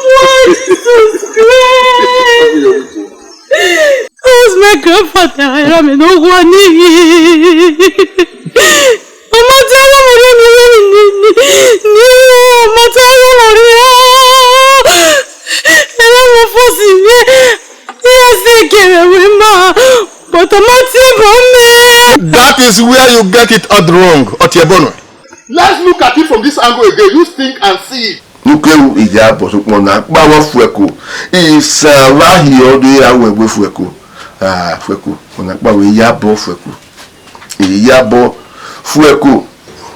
Jesus Christ. Cause my grandfather, I am no one. Ọmọ tí ọlọ́mọ ló ní lórí ni, ni, ni, ọmọ tí ọlọ́mọ rí ọ́. Ẹ̀rọ mo fọ́ sí mi, ní ẹsẹ̀ kẹrẹ wí mọ́, but ọmọ tí ẹ bọ̀ mẹ́. That is where you get it all wrong, Ọtiẹbọnu. Let's look at it from this angle again. You think and see it. Nukeru iyabọ sokpan na kpa vbe Ifuẹko. Isan vbe a hiẹ ọdọ ya wẹ egbe Ifuẹko. Ah, Ifuẹko, ọna kpa vbe iyabọ Ifuẹko. Iyabọ Ifuẹko.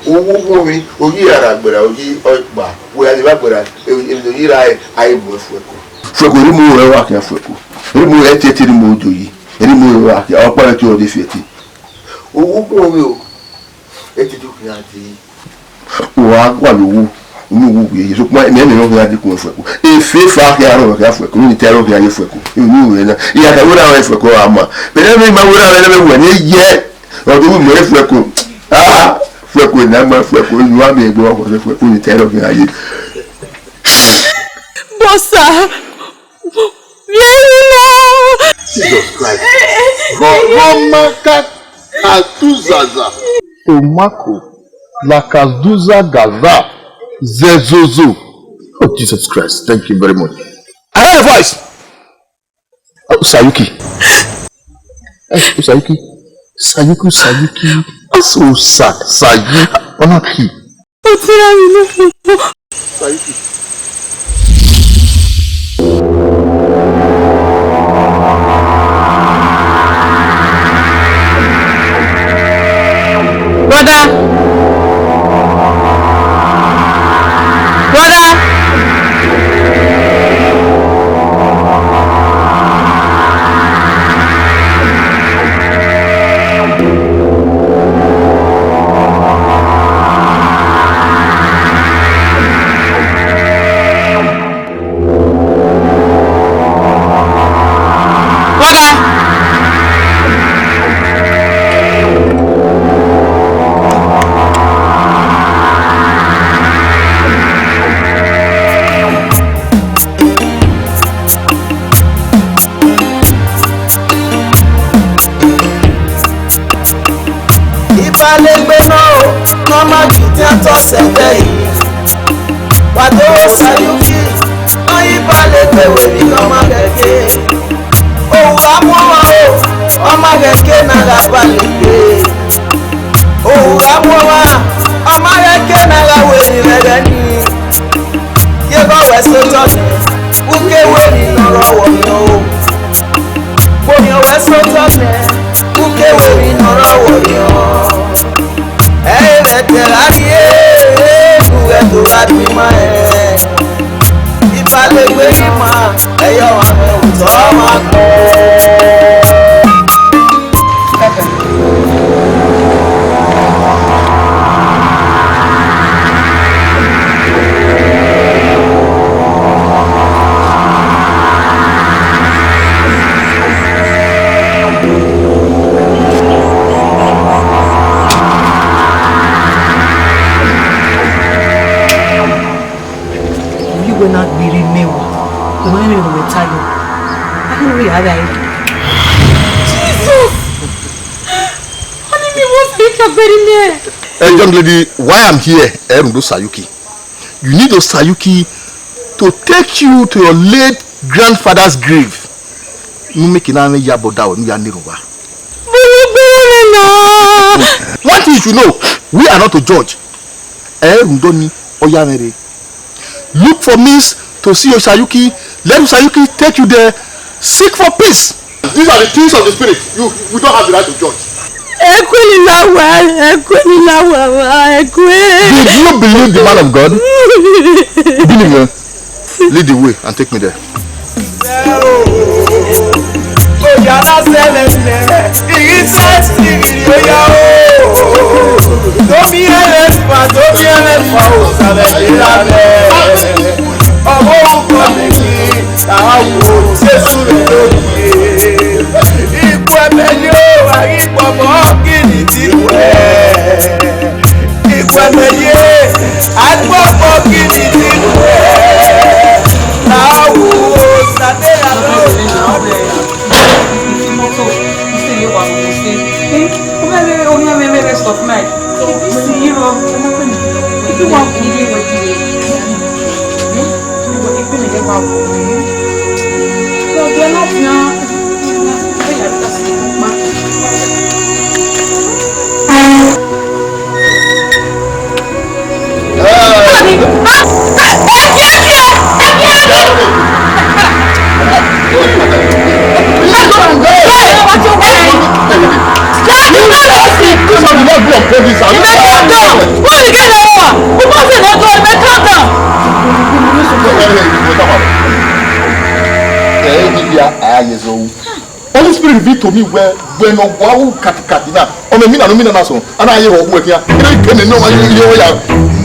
Uwu uwu mi, oyi ara gbera, oyi ọkpa. Wẹ a leva gbera, emwi ne oyi ra, a i mu Ifuẹko. Ifuẹko, erriọ mu rẹ wa khian Ifuẹko. Erriọ mu rẹ tietie, erriọ mu do yi. Erriọ mu rẹ wa khian, ọkpa rẹ te ọ de fiẹtin. Uwu uwu mi o. Ẹ te do khian dee. Wa gualọ owu, unu wu wiẹ ye, sokpan mẹ mẹ nọ khian dekun Ifuẹko. Efefa khian rrọọ khian Ifuẹko, ne I te rrọọ khian ye Ifuẹko. Unu wẹ na, I ya ka wẹ na Ifuẹko a ma. Bẹdẹ mẹ ma wẹ na, mẹ wẹ ne ye. Ọ do wu mẹ Ifuẹko. Ah, Ifuẹko na ma Ifuẹko, unu a mẹ egbe wa Ifuẹko, ne I te rrọọ khian ye. Osa, vbe erhunmwu. Jesus Christ. Rọmaka atuzaza. Omako, lakazuza gaza, zẹzozo. Oh, Jesus Christ, thank you very much. I hear a voice. Oh, Sayuki. Eh, oh, Sayuki. Sayuki, Sayuki. Oh, Sa-, Sayu. Ọna ki. Otira mi no. Sayuki. Brother. Brother. Brother. Ibalegbe nọ, ne ọ ma gie udian tọ sẹ ẹdẹ yi. Wa do Sayuki, ne ọ ya Ibalegbe wẹ emwi ne ọ ma ghẹ ke. Ohu gha mu ọmwa o, ọ ma ghẹ ke ne a gha Ibalegbe. Ohu gha mu ọmwa, ọ ma ghẹ ke ne a gha wẹ emwi vbe ẹghẹ nii. Ye vbe wẹ sẹ otọ nẹ, u ke wẹ emwi ne ọ rre ọvbokhan o. Vbe orhiọn wẹ sẹ otọ nẹ, u ke wẹ emwi ne ọ rre ọvbokhan. Ẹ i re ẹdẹ gha rrie, ne u ghẹ do gha gbe ima rẹn. Ibalegbe ghi ma, ẹ i re ọmwa mwẹ otọ ọmwa kpẹẹ. Ovbi uwẹ na gbe rre mẹ wa, ọ ma rẹn ne uwẹ ta yọ. A ghi ne u ya gha re. Jesus! Ọni mi wo Sayuki ọgberre nẹ. Eh, young lady, why I'm here, ẹ i rhunmwuda Sayuki. You need Sayuki to take you to your late grandfather's grave. Ne u miẹn eke ne a mwẹ iyabọ da ruẹ, ne u ya na erhunmwu uwa. Vbe u gbe mwẹ na? One thing you should know, we are not to judge. Ẹ i rhunmwuda ọni, ọ ya mwẹ rre. Look for means to see Sayuki. Let Sayuki take you there. Seek for peace. These are the things of the spirit. You, we don't have the right to judge. Ẹ kue ni la wa, ẹ kue ni la wa, wa, ẹ kue. Did you believe the man of God? Believe him. Lead the way and take me there. Oya na sẹlẹ nẹ, igi sẹsi igi oya o. Domi ẹlẹfa, domi ẹlẹfa o, sàbẹ de la mẹ. Ọmọ orúkọ mi ni Awo Jésù rẹ lóye. Ikú ẹbẹ ni ó wà, ikú ọmọ kí ni ti wẹ̀? Ikú ẹbẹ ye, agbọgbọ kí ni ti wẹ̀? Awo Sàdé àlọ́. Holy Spirit reveal to me wẹ, wẹ ne ọ wa ru katikati na, ọ mẹ mina ne u mina na sọn, a na ye vbe ọ wu ẹre khian, ene kene ne ọ ye ọ ya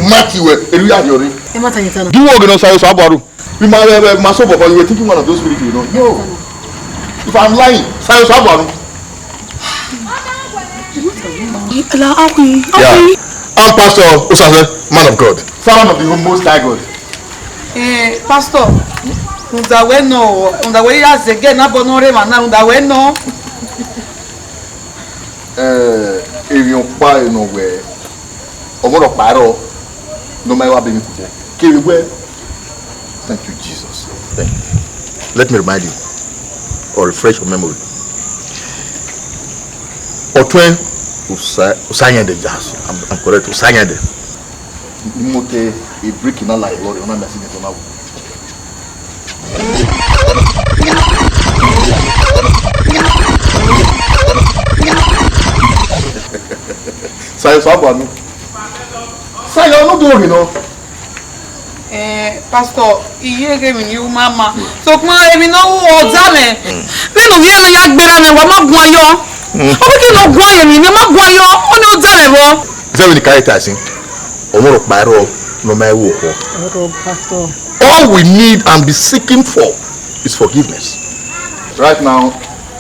ma ti wẹ, elu ya rhiọrre. Ẹ ma ta yẹn ta na. Do you work in Osayo Sabuaru? Be my, uh, uh, my soul, but you were thinking one of those spirits, you know. No. If I'm lying, Sayo Sabuaru. Yeah. I'm Pastor Osase, man of God. Servant of the Most High God. Eh, Pastor, Rhunmwuda wẹ nọ, rhunmwuda wẹ ya zẹgẹ ne abọ ne ọ rre emwa na, rhunmwuda wẹ nọ. Eh, emwi ọkpa nọ wẹ, ọmọ rhọkpa rrọọ ne ọ ma wa be emwi kutẹ. Kevbe wẹ, thank you, Jesus. Thank you. Let me remind you, or refresh your memory. Ọtuẹn Osa-, Osayande, yes, I'm, I'm correct, Osayande. Imotẹ, e break na la lọrẹ, ọ na mẹ accident, ọ na wu. Sayo, sọ abọ anu. Sayo, ọnu do rhe nọ. Eh, Pastor, I ye ghe emwi ne u ma ma. Sokpan emwi ne ọ ru ọda mwẹ. Vbene u ye ne ọ ya gberra mwẹ, wa ma guan yọ. Ọ wẹ ke ne ọ guan ye emwi ne ma guan yọ, ọni ọda mwẹ vbọ. Zẹ vbene I ka ta sin. Ọmọ rhọkpa rrọọ ne ọ ma ru okhọ. All we need and be seeking for is forgiveness. Right now,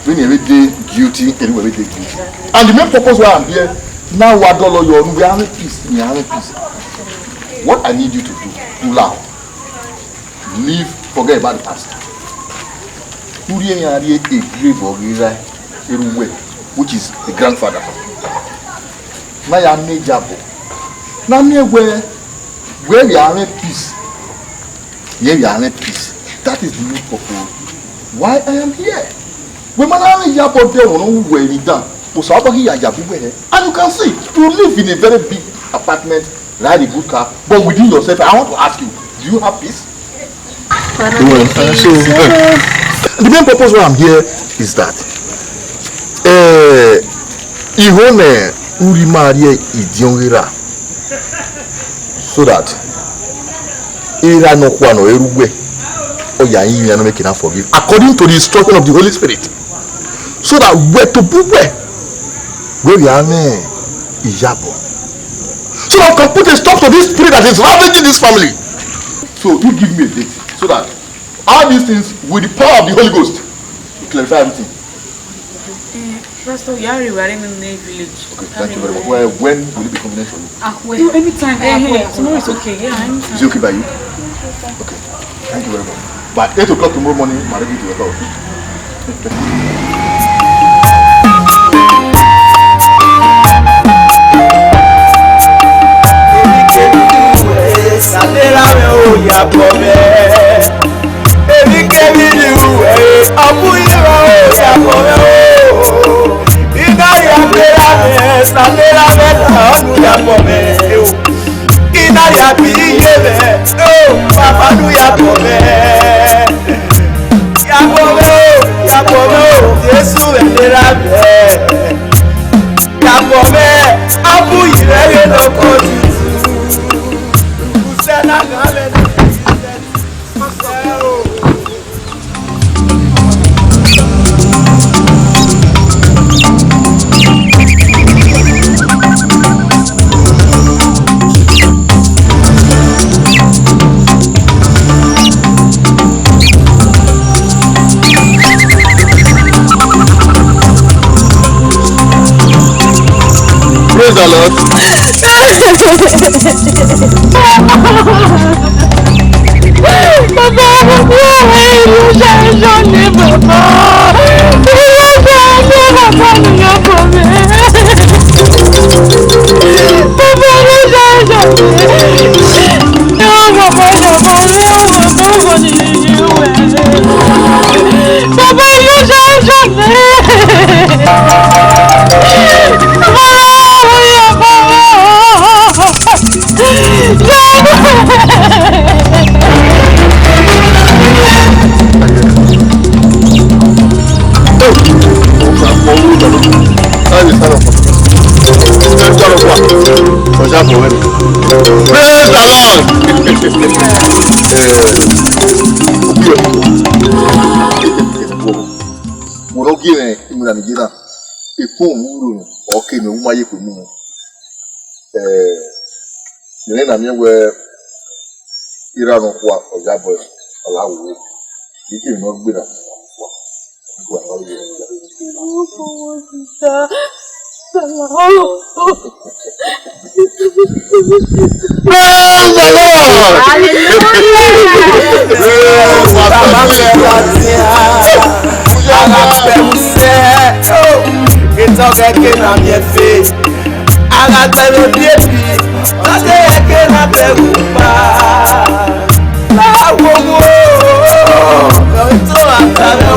vbene irẹn vbe de guilty, erriọ irẹn vbe de guilty. And the main purpose why I'm here, na wa dọlọ yọ ne uwẹ a mwẹ peace, ne a mwẹ peace. What I need you to do, u lahọ. Leave, forget about the past. U rhie iran rrie e grave ọghe erha erha uwẹ, which is the grandfather. Na ya miẹn iyabọ. Na miẹn wẹ, wẹ vbe a mwẹ peace. Ye vbe a mwẹ peace. That is the main purpose why I am here. Wẹ ma na mwẹ iyabọ de ọmọ ne ọ wu wẹ emwi dan, Osanobua ghi ya yabu wẹ hẹ. And you can see, you live in a very big apartment, ride a good car, but within yourself, I want to ask you, do you have peace? Well, uh, so, uh, the main purpose why I'm here is that, uh, I ho ne u rhie ima rrie idiọn ghe erha, so that erha nọkhua ne ọ re uwẹ, ọ ya rinmwian ne ọ miẹn ke na forgive, according to the instruction of the Holy Spirit, so that wẹ tobọ uwẹ, wẹ vbe a mwẹ iyabọ, so that we can put a stop to this spirit that is ravaging this family. So you give me a date, so that all these things, with the power of the Holy Ghost, we clarify everything. Eh, Pastor, you are arriving in the village. Okay, thank you very much. Well, when will it be convenient for you? Ah, well, anytime. Eh, eh, tomorrow is okay. Yeah, anytime. Is it okay by you? Okay. Thank you very much. By eight o'clock tomorrow morning, my ready to your house. Emwi kemwi ni u ru ẹre, Samẹra mwẹ o, ya bọ mwẹ. Emwi kemwi ni u ru ẹre, ọ bu yevbe o, ya bọ mwẹ o. I na ya bera mwẹ, Samẹra mwẹ la, ọ nu ya bọ mwẹ o. I na ya bi iye mwẹ o, Baba nu ya bọ mwẹ. Ya bọ mwẹ o, ya bọ mwẹ o, Jesu mwẹ ne erha mwẹ. Ya bọ mwẹ, a bu yi mwẹ ghe ne ọ kọ tutu. Usẹ na gha mwẹ na. Praise the Lord. Bàbá, mo bí ọ̀rẹ́ ìlú ṣàìsàn ní bàbá. Ìlú ṣàìsàn bàbá mi yóò bọ̀ mí. Bàbá ló ṣàìsàn mi. Yóò bàbá ṣàbọ̀ mi, yóò bàbá wọ̀ ní ìlú ẹ̀. Bàbá ló ṣàìsàn mi. Bàbá ló ṣàìsàn mi. Praise the Lord. Wọ́n gé ẹ̀ ìmúra nìyí náà. Èkó òun wúrò nù, ọ̀kẹ́ mi, òun máa yẹ pé mú un. Eh, nene na miẹn wẹ, ira nọ khua ọ ya bọ, ọ la wu. Ike nọ gbe na. Praise the Lord! Hallelujah! Praise the Lord! Ara kpẹvbo sẹ, etọ ghẹ ke na miẹn fe. Ara kpẹvbo biebi, ọ te ghẹ ke na bẹghe upa. La wowo, etọ a ta mwẹ o.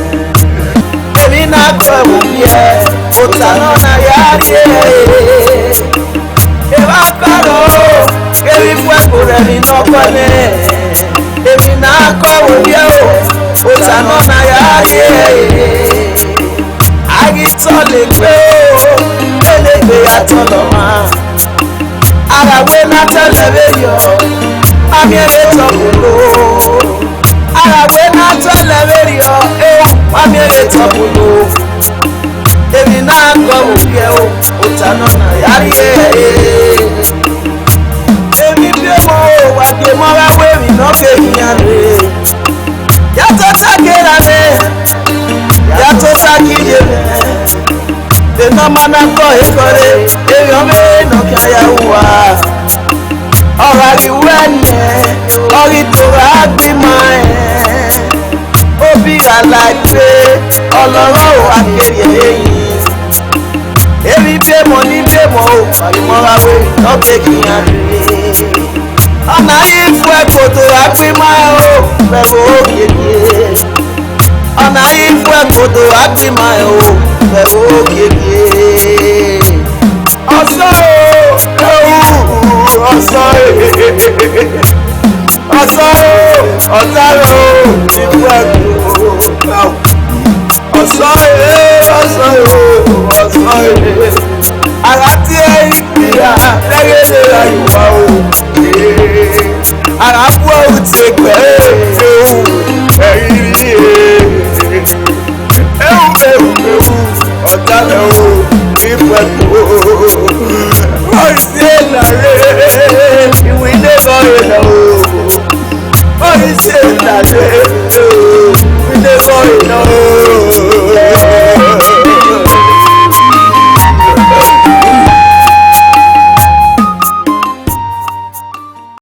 Emwi na kọ ẹvbo viẹ, ota nọ na ya rrie. Evba fẹrọ, kevbe ifuẹko rẹ emwi ne ọ kọ nẹ. Emwi na kọ ẹvbo viẹ o, ota nọ na ya rrie. A ghi tọlọ egbe o, elegbe ya tọlọ ọmwa. A gha wẹ ne a tọlọ vberriọ, a miẹn vbe tọ koko. A gha wẹ ne a tọlọ vberriọ, e, a miẹn vbe tọ koko. Emwi na kọ ẹvbo viẹ o, ota nọ na ya rrie. Emwi biẹ mọ o, wa biẹ mọ gha wẹ emwi ne ọ ke khian rre. Ya tota ke ra mwẹ, ya tota ke ye mwẹ. Vbe ne ọ ma na kọ ekhọe rre, erriọ vbe ne ọ khian ya ru uwa. Ọ gha ghi ruẹ nẹ, ọ ghi do gha gbe ima rẹn. Obi gha la ẹfe, ọlọghọ o, a ke rhie ẹre yi. Emwi biẹ mọ ni biẹ mọ o, wa ghi mọ gha wẹ, ọ ke khian rre. Ọna ghi fu ẹkoto gha gbe ima rẹn o, vbe ẹvbo giegie. Ọna ghi fu ẹkoto gha gbe ima rẹn o, vbe ẹvbo giegie. Ọsọe o, ehu, ọsọe. Ọsọe o, ọsọe o, ifu ẹkoto. Ọsọe, ọsọe o, ọsọe. A gha tie ẹre igbia, ẹghẹ ne ra ye uwa o. A gha bu ẹre tie egbe, ehu, ẹre ivbi e. Ehu, ehu, ehu, ọta mwẹ o, ifu ẹko.